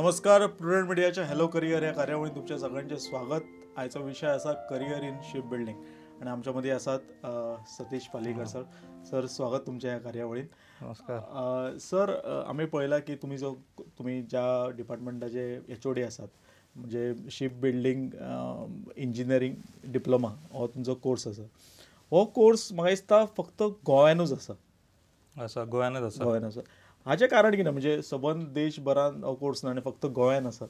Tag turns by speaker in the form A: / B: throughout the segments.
A: नमस्कार, प्रुडंट मिडियाच्या hello career ह्या कार्यावळीत तुमच्या सगळ्यांचे स्वागत. आयचो विशय आसा करिअर इन शिप बिल्डिंग आणि आमच्यामध्ये आसात सतीश पालयेकर सर. सर, स्वागत तुमच्या ह्या कार्यावळीत.
B: नमस्कार
A: सर. आमी पळयला की तुमी जो तुमी ज्या डिपार्टमेंटाचे एचओडी आसात, म्हणजे शिप बिल्डींग इंजिनियरींग डिप्लोमा हो तुमचो कोर्स आसा. हो कोर्स म्हाका दिसता फक्त गोव्यानूच आसा.
B: आसा, गोव्यानूच आसा.
A: गोव्यान आसा. हाचें कारण कितें? म्हणजे सबंद देशभरान हो कोर्स ना आनी फक्त गोव्यान आसा.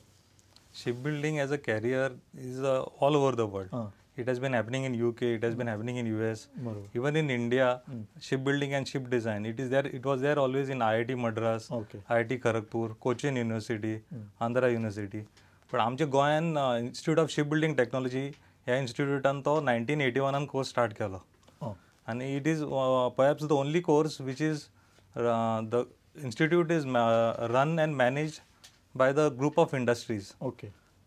B: Ship building as a career is all over the world. It has been happening in UK, it has been happening in US, even in India. Ship building and ship design, it is there, it was there always in IIT Madras, IIT Kharagpur, Cochin University, Andhra University. पण आमच्या गोंयान institute of ship building technology ह्या इन्स्टिट्यूटान तो 1981 course start केलो आनी it is perhaps the only course which is the institute is run and manage by the group of industries.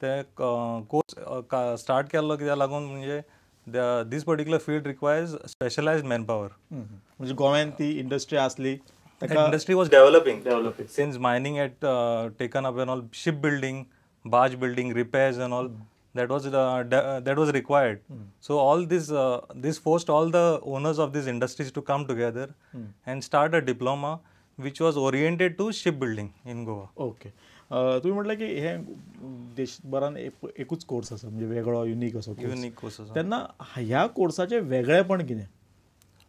B: ते course start केल्लो कित्याक लागून म्हणजे this particular field requires specialized man power.
A: म्हणजे गोव्यान ती इंडस्ट्री आसली,
B: industry was developing since mining had taken up and all, ship building, barge building, repairs and all that was required. So all this this forced all the owners of these industries to come together and start a diploma which was oriented to ship building in Goa.
A: Okay. तुम्ही म्हटलं की हे देशभरान एकूच course आसा, म्हणजे वेगळो unique असो.
B: Unique course आसा.
A: तेन्ना ह्या कोर्साचें वेगळेपण कितें?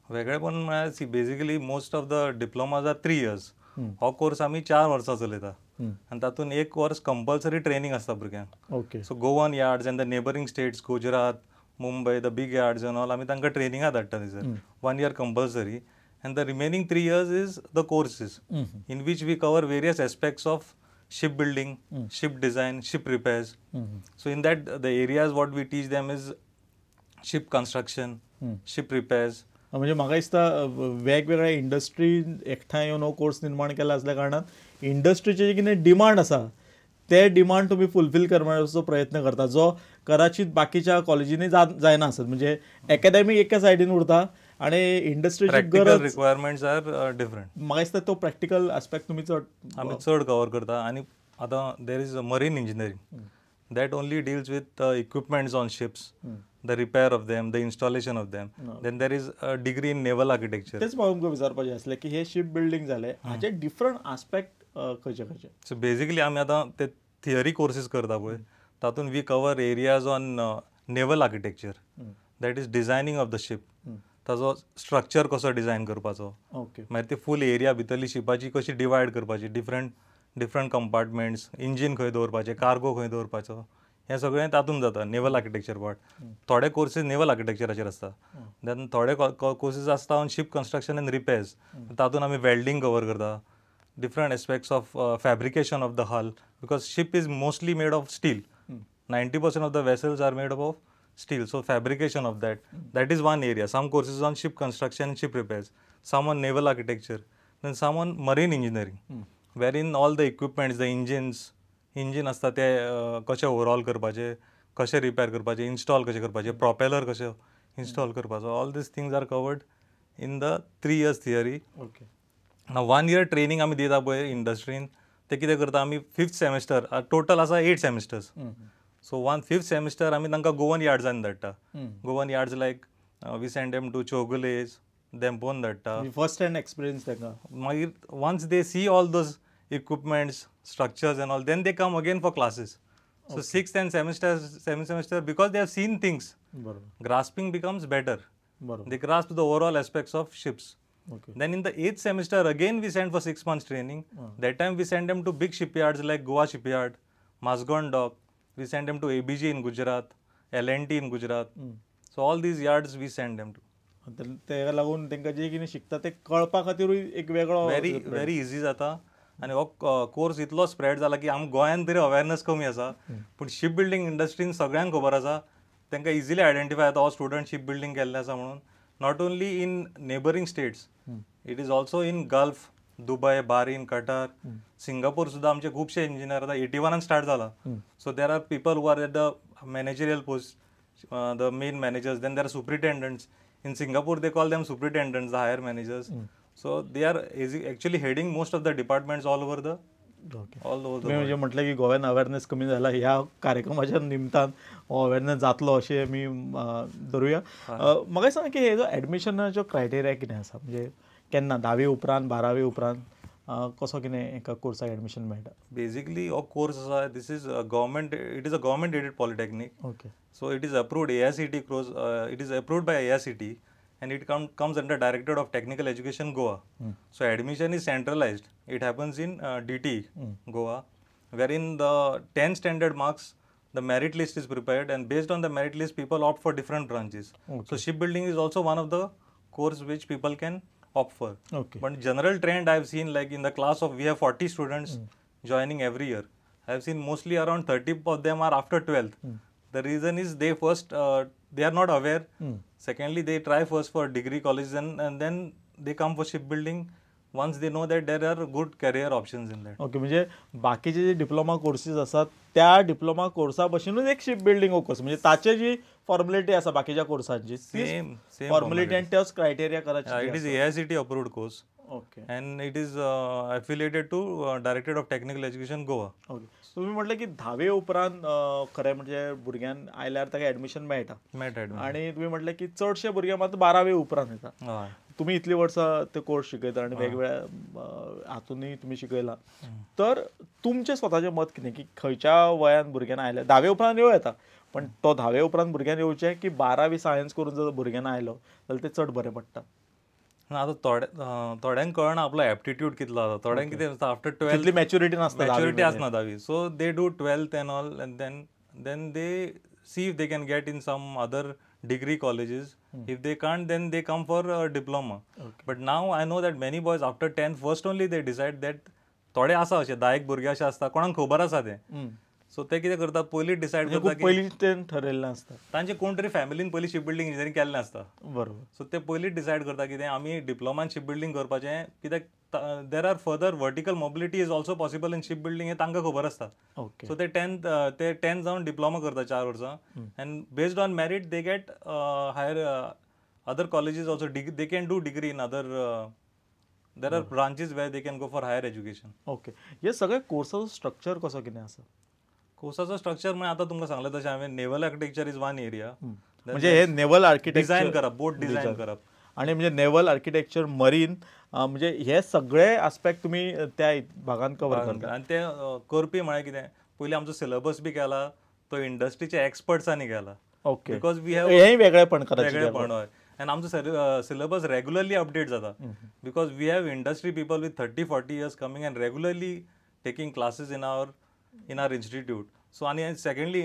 B: वेगळेपण म्हळ्यार see, basically most of the diplomas are 3 years. हो कोर्स आमी 4 वर्सां चलयता आनी तातूंत एक वर्स कंपल्सरी ट्रेनींग आसता भुरग्यांक. So Goan yards and the neighbouring states, Gujarat, Mumbai, the big yards and all, आमी तांकां ट्रेनिंगा धाडटा थंयसर, one year compulsory, and the remaining 3 years is the courses in which we cover various aspects of ship building, ship design, ship repairs. So in that, the areas what we teach them is ship construction, ship repairs.
A: म्हणजे म्हाका दिसता वेगवेगळ्या industry एकठांय येवन हो course निर्माण केला आसल्या कारणान इंडस्ट्रीचे जे कितें डिमांड आसा ते डिमांड तुमी फुलफील करपाचो प्रयत्न करता, जो कदाचित बाकीच्या कॉलेजींनी जायना आसत. म्हणजे एकाडेमीक एका सायडीन उरता आणि इंडस्ट्रीची
B: प्रॅक्टिकल
A: गरज
B: रिक्वायरमेंट्स are different.
A: म्हाका दिसता तो प्रॅक्टिकल आस्पेक्ट तुमी चड
B: आमी चड कवर करता. आनी आतां there is a marine engineering that only deals with equipments on ships, the repair of them, the installation of them. Then there is a degree in naval architecture.
A: तेच म्हाका तुमकां विचारपाचें आसलें की हे शिप बिल्डींग जालें, हाचे डिफरंट आस्पेक्ट खंयचे खंयचे?
B: सो बेजिकली आमी आतां ते थियरी कोर्सीस करता पळय, तातूंत we cover areas on naval architecture, that is designing of the ship, ताजो स्ट्रक्चर कसो डिझायन करपाचो, मागीर ते फूल एरिया भितरली शिपाची कशी डिवायड करपाची, डिफरंट डिफरंट कंपार्टमेंट्स, इंजीन खंय दवरपाचें, कार्गो खंय दवरपाचो, हें सगळें तातूंत जाता नेवल आर्किटेक्चर पार्ट. थोडे कोर्सीस नेवल आर्किटेक्चराचेर आसता, देन थोडे कोर्सीस आसता on ship construction and repairs. तातूंत आमी वेल्डींग कवर करता, different aspects of fabrication of the hull, because ship is mostly made of steel. 90% of the vessels are made up of steel, so fabrication of that, that is one area. Some courses on ship construction and ship repairs, some on naval architecture, then some on marine engineering, wherein all the equipments, the engines, engine आसता ते कशें overall करपाचे, कशें repair करपाचे, install कशें करपाचे, propeller कशें install करपाचो, all these things are covered in the 3 years theory. Now one year training आमी दिता पळय इंडस्ट्रीन, ते कितें करता आमी फिफ्थ सेमिस्टर, टोटल आसा eight semesters, so one fifth semester आमी तांकां गोवन यार्ड्सान धाडटा. Goan yards like we send them to Chowgule, Dempo धाडटा.
A: फर्स्ट हँड एक्सपिरियन्स तांकां.
B: मागीर once they see all those equipments, structures and all, then they come again for classes. So sixth and semester, seventh semester, because they have seen things, grasping becomes better. They grasp the overall aspects of ships. Then in the eighth semester, again we send for 6 months training. That time we send them to big shipyards like Goa Shipyard, Mazgaon Dock. We send them to ABG in Gujarat, L&T in Gujarat. So all these yards we send them to.
A: तेका लागून तांकां जें कितें शिकता तें कळपा खातीरूय एक वेगळो
B: व्हेरी व्हेरी इझी जाता. आनी हो कोर्स इतलो स्प्रेड जाला की आम गोंयांत तरी अवेरनस कमी आसा, पूण शिप बिल्डींग इंडस्ट्रीन सगळ्यांक खबर आसा. तांकां इजिली आयडेंटिफाय जाता हो स्टुडंट शिप बिल्डींग केल्लें आसा म्हणून. Not only in neighbouring states, it is also in Gulf, Dubai, Bahrain, Qatar, Singapore सुद्दां आमचे खुबशे इंजिनियर आतां 81 स्टार्ट जाला. So there are people who are at the managerial post, the main managers, then there are superintendents. In Singapore they call them superintendents, the higher managers. So they are actually heading most of the departments all over the All over.
A: तुमी म्हणजे म्हटलें की गोव्यान awareness कमी जाला, ह्या कार्यक्रमाच्या निमतान हो अवेरनेस जातलो अशें आमी धरुया. म्हाका सांग की हे जो एडमिशनाचो क्रायटेरिया कितें आसा, म्हणजे केन्ना 10वी उपरांत 12वी उपरांत कसो कितें एका कोर्साक एडमिशन मेळटा?
B: बेसिकली हो कोर्स आसा, this is government, it is a government aided polytechnic.
A: Okay.
B: So it is approved AICTE course, it is approved by AICTE and it comes under Directorate of Technical Education Goa. So admission is centralized. It happens in DT Goa, wherein the 10 standard marks, the merit list is prepared, and based on the merit list people opt for different branches.
A: Okay.
B: So shipbuilding is also one of the course which people can opt for.
A: Okay.
B: But general trend I have seen, like in the class of, we have 40 students joining every year. I have seen mostly around 30 of them are after 12th. The reason is they first, they are not aware. Secondly, they try first for degree colleges and then they come for shipbuilding once they know that there are good career options in that.
A: Okay, म्हणजे बाकीचे जे diploma courses आसात त्या diploma कोर्सा भशेनूच एक ship building हो course, म्हणजे ताचे जी formality आसा बाकीच्या कोर्सांची
B: सेम
A: फॉर्मेलिटी आनी तेच क्रायटेरिया करायचे.
B: It is AICTE approved course.
A: Okay.
B: And it is affiliated to Directorate of Technical Education Goa.
A: Okay. तुम्ही म्हटलं की 10वे उपरांत खरें म्हणजे भुरग्यान आयल्यार ताका एडमिशन मेळटा.
B: मेळटा.
A: आनी तुमी म्हटलें की चडशे भुरगे मात 12वे उपरांत येता. तुमी इतली वर्सां ते कोर्स शिकयता आनी वेगवेगळ्या हातूनय तुमी शिकयला, तर तुमचें स्वताचें मत कितें की खंयच्या वयान भुरग्यान आयल्यार 10वे उपरांत येवं येता, पण तो 10वे उपरांत भुरग्यान येवचें की 12वी सायन्स करून जर भुरग्यान आयलो जाल्यार तें चड बरें पडटा?
B: आतां थोड्यांक कळना आपलो एप्टिट्यूड कितलो आसा, थोड्यांक कितें आसता आफ्टर 12th
A: maturity नासता,
B: मॅच्युरिटी आसना 10वी. So they do 12th and all and then they see if they can get in some other degree colleges. If they can't, then they come for diploma. But now I know that many boys after 10th first only they decide that थोडे आसा अशे 10 भुरगे अशे आसता कोणाक खबर आसा तें, सो ते कितें करतात पयलीं डिसायड करता,
A: पयलीं तें ठरयल्लें आसता
B: तांचे कोण तरी फॅमिलीन पयलीं शिप बिल्डींग इंजिनियरींग केल्लें आसता.
A: बरोबर.
B: सो ते पयलीं डिसायड करता कितें आमी डिप्लोमान शिप बिल्डींग करपाचें, कित्याक there are further vertical mobility is also possible in ship building हें तांकां खबर आसता.
A: ओके.
B: सो ते 10th जावन डिप्लोमा करता 4 वर्सां and based on merit they get higher other colleges also, they can do degree in other, there are branches where they can go for higher education.
A: Okay. हे सगळे कोर्साचो structure कसो कितें आसा?
B: कोर्साचो structure म्हणजे आतां तुमकां सांगलें तशें हांवें, naval architecture is one area,
A: म्हणजे हे नेवल आर्किटेक्चर
B: डिझायन करप, बोट डिझायन करप,
A: आणि म्हणजे नेवल आर्किटेक्चर, मरीन, म्हणजे हे सगळे आस्पेक्ट तुमी त्या भागान कवर करता.
B: आनी ते करपी म्हळ्यार कितें, पयलीं आमचो सिलेबस बी केला तो इंडस्ट्रीच्या एक्सपर्ट्सांनी केला.
A: ओके.
B: Because we have
A: हेंय वेगळेपण करायचें,
B: वेगळेपण. हय. आनी आमचो सिलेबस रेगुलरली अपडेट जाता because we have industry people with 30-40 years coming and regularly taking classes in our institute. So आनी secondly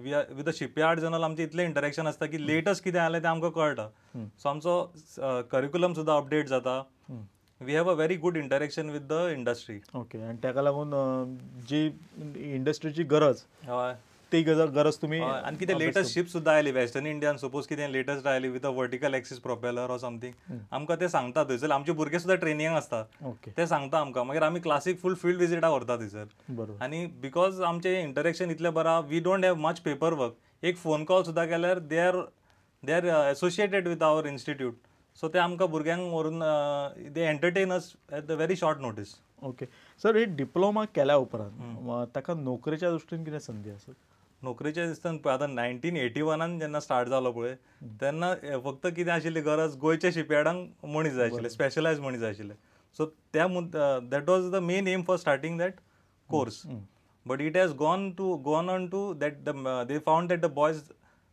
B: we are with the shipyard general आमचें इतलें इंटरेक्शन आसता की लेटस्ट कितें आयलें तें आमकां कळटा. सो आमचो करिक्युलम सुद्दां अपडेट जाता. We have a very good interaction with the industry.
A: Okay. आनी ताका लागून जी इंडस्ट्रीची गरज,
B: हय,
A: ती गरज तुमी.
B: आनी कितें लेटस्ट शिप सुद्दां आयली वेस्टर्न इंडियान, सपोज कितें लेटस्ट आयली with a vertical axis propeller or something, आमकां ते सांगता थंयसर. आमचे भुरगे सुद्दां ट्रेनिंगाक आसता, ते सांगता आमकां. मागीर आमी क्लासीक फूल फिल्ड विजिटाक व्हरता थंयसर.
A: बरोबर.
B: आनी because आमचें इंटरेक्शन इतलें बरें, we don't have much paper work. एक फोन कॉल सुद्दां केल्यार they are associated with our institute. So ते आमकां भुरग्यांक व्हरून they entertain us at the very short notice.
A: Okay sir, हे डिप्लोमा केल्या उपरांत ताका नोकरेच्या दृश्टीन कितें संदी आसा?
B: नोकरेच्या दिसतान पळय आतां 1981 जेन्ना स्टार्ट जालो पळय तेन्ना फक्त कितें आशिल्ली गरज, गोंयच्या शिपयार्डांक मनीस जाय आशिल्ले, स्पेशलायज मनीस जाय आशिल्ले. सो त्या that was the main aim for starting that course. But it has gone on to that they found that the boys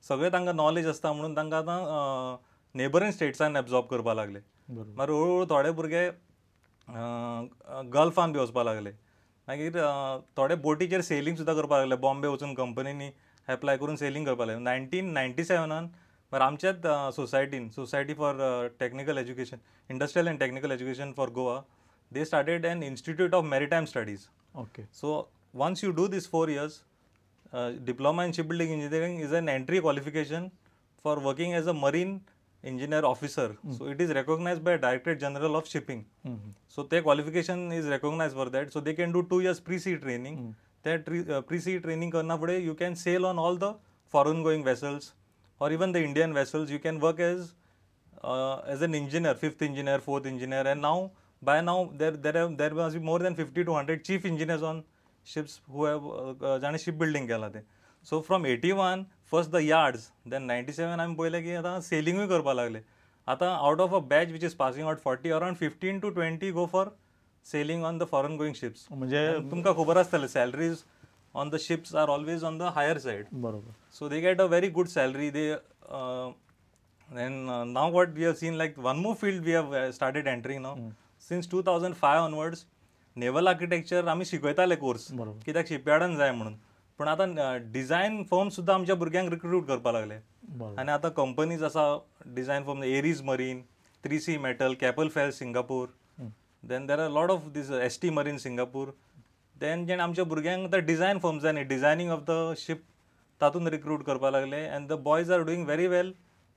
B: सगळे तांकां नॉलेज आसता म्हणून तांकां आतां नेबरींग स्टेट्सान एब्जॉर्ब करपाक लागले. मागीर हळू हळू थोडे भुरगे गल्फान बी वचपाक लागले, मागीर थोडे बोटीचेर सेलींग सुद्दां करपाक लागले, बॉम्बे वचून कंपनींनी एप्लाय करून सेलींग करपाक लागले. 1997 मागीर आमच्याच सोसायटीन, society for technical education, industrial and technical education for Goa, they started an institute of maritime studies.
A: Okay.
B: So once you do this 4 years, diploma in ship building engineering is an entry qualification for working as a marine engineer officer. So it is recognized by Directorate General of Shipping. So their qualification is recognized for that. So they can do 2 years pre-sea training. That pre-sea training karna pade, you can sail on all the foreign going vessels or even the Indian vessels. You can work as an engineer, 5th engineer, 4th engineer, and now By now there must be more than 50 to 100 chief engineers on ships who have जाणें ship building केलां तें. So from 81 first the yards, then 97 आमी पळयलें की आतां सेलिंगूय करपाक लागले. आतां out of a batch which is passing out 40, around 15 to 20 go for sailing on the foreign going ships.
A: म्हणजे
B: तुमकां खबर आसतलें, salaries on the ships are always on the higher side.
A: बरोबर.
B: So they get a very good salary. They then now what we have seen, like one more field we have started entering now. Since 2005 onwards, naval architecture आमी शिकयताले course, कित्याक शिपयार्डान जाय म्हणून. पूण आतां design firm सुद्दां आमच्या भुरग्यांक रिक्रूट करपाक लागले. आनी आतां कंपनीज आसा design firm, Aries Marine, 3C Metal, Keppel FELS Singapore, then there are lot of this ST Marine Singapore. Then जेणे आमच्या भुरग्यांक आतां डिझायन फर्म्स जाय न्ही, डिझायनींग ऑफ the ship तातूंत रिक्रूट करपाक लागले. And the boys are doing very well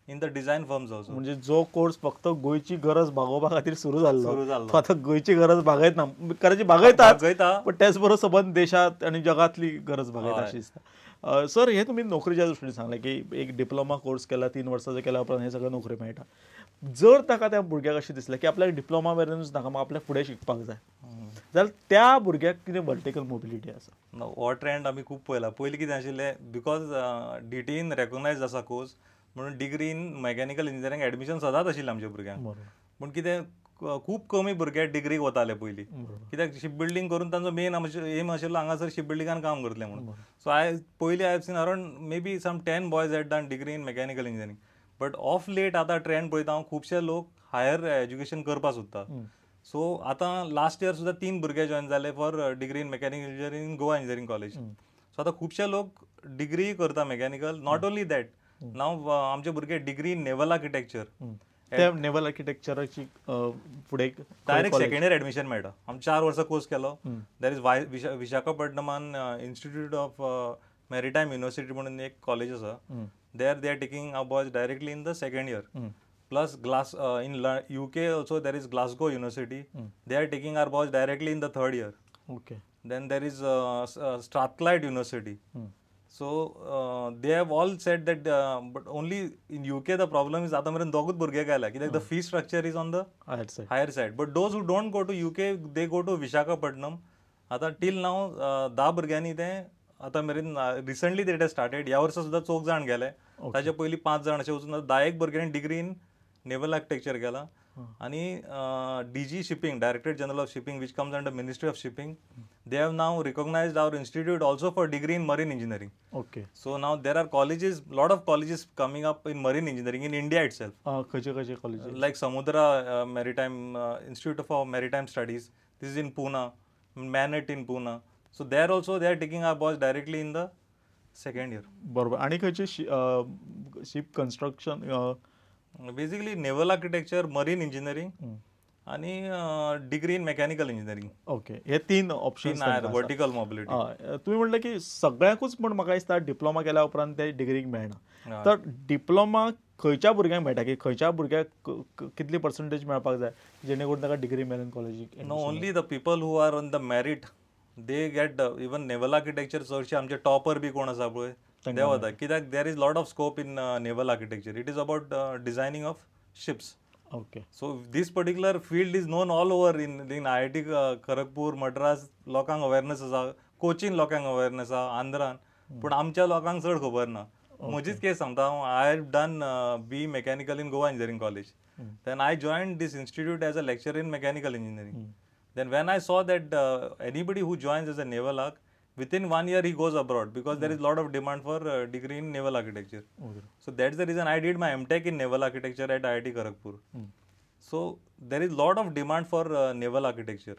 B: in the design firms also.
A: म्हणजे जो कोर्स फक्त गोंयची गरज भागोवपा खातीर सुरू जाल्लो तो आतां गोंयची गरज भागयत ना, कराची भागयतात पण त्याच बरोबर सबंद देशात आनी जगातली गरज भागयता अशी दिसता. सर, हे तुमी नोकरीच्या दृश्टीन सांगलें की एक डिप्लोमा कोर्स केला 3 वर्सांचो केल्या उपरांत हे सगळें नोकरी मेळटा. जर ताका त्या भुरग्याक अशें दिसलें की आपल्याक डिप्लोमा मेरेनूच नाका, म्हाका आपल्याक फुडें शिकपाक जाय, जाल्यार त्या भुरग्याक कितें वर्टिकल मोबिलिटी आसा?
B: हो ट्रेंड आमी खूब पळयला. पयलीं कितें आशिल्लें, because डीटीईन रेकॉग्नायज आसा कोर्स म्हणून degree in mechanical engineering admission सदांच आशिल्लें आमच्या भुरग्यांक. पूण कितें खूब कमी भुरगे डिग्रीक वताले पयलीं, कित्याक शिप बिल्डींग करून तांचो मेन एम आशिल्लो हांगासर शिप बिल्डिंगान काम करतलें म्हणून. सो I पयलीं I have seen around maybe some 10 boys had done degree in mechanical engineering. But of late आतां ट्रेंड पळयता हांव, खुबशे लोक हायर एज्युकेशन करपाक सोदता. सो आतां लास्ट इयर सुद्दां 3 भुरगे जॉयन जाले for degree in mechanical engineering in Goa engineering college. So आतां खुबशे लोक डिग्री करता mechanical. Not only that, now आमचे भुरगे डिग्री इन नेवल आर्किटेक्चर,
A: त्या नेवल आर्किटेक्चराची फुडें
B: डायरेक्ट सेकंड इयर एडमिशन मेळटा. आमी 4 वर्सां कोर्स केलो. There is विशाखापट्टणमान institute of maritime university म्हणून एक कॉलेज आसा. There they are taking our boys directly in the second year. Plus in UK also there is Glasgow University. They are taking our boys directly in the third year.
A: Okay.
B: Then there is Strathclyde University. So they have all said that, but only in UK the problem is आतां मेरेन दोगूच भुरगे गेल्या, कित्याक the fee structure is on the higher side. But those who don't go to UK, they go to Visakhapatnam. आतां till नाव 10 भुरग्यांनी तें आतां मेरेन रिसंटली that has started. ह्या वर्सा सुद्दां 4 जाण गेले, ताच्या पयलीं 5 जाण अशें वचून 10 भुरग्यांनी डिग्री इन नेवल आर्किटेक्चर केला. आनी DG shipping, directorate general of shipping, which comes under ministry of shipping, they have now recognised our institute also for degree in marine engineering.
A: Okay.
B: So now there are colleges, lot of colleges coming up in marine engineering in India itself.
A: खंयचे खंयचे colleges?
B: Like Samudra maritime institute for maritime studies, this is in Pune, MANIT in Pune. So there also they are taking our boys directly in the second year.
A: बरोबर. आनी खंयचे ship construction?
B: Basically naval architecture, marine engineering आनी degree in mechanical engineering.
A: Okay, हे 3 options
B: vertical mobility.
A: तुमी म्हणलें की सगळ्यांकूच, पूण म्हाका दिसता डिप्लोमा केल्या उपरांत ते डिग्रीक मेळना. तर डिप्लोमा खंयच्या भुरग्यांक मेळटा की खंयच्या भुरग्याक कितली पर्संटेज मेळपाक जाय जेणे करून ताका डिग्री मेळून कॉलेजीक?
B: No, only the people who are on the merit they get. Even naval architecture चडशे आमचे टॉपर बी कोण आसा पळय ते वता, कित्याक there is lot of scope in naval architecture. It is about designing of ships.
A: Okay.
B: So this particular field is known all over in IIT Kharagpur, Madras लोकांक awareness आसा, कोचीन लोकांक अवेरनेस आसा, आंध्रान, पूण आमच्या लोकांक चड खबर ना. म्हजीच केस सांगता हांव. I have done B mechanical in Goa engineering college. Then I joined this institute as a lecturer in mechanical engineering. Then when I saw that anybody who joins as a naval arch, within 1 year he goes abroad, because there is lot of demand for degree in naval architecture.
A: Okay.
B: So that's the reason I did my MTech in naval architecture at IIT Kharagpur. So there is lot of demand for naval architecture.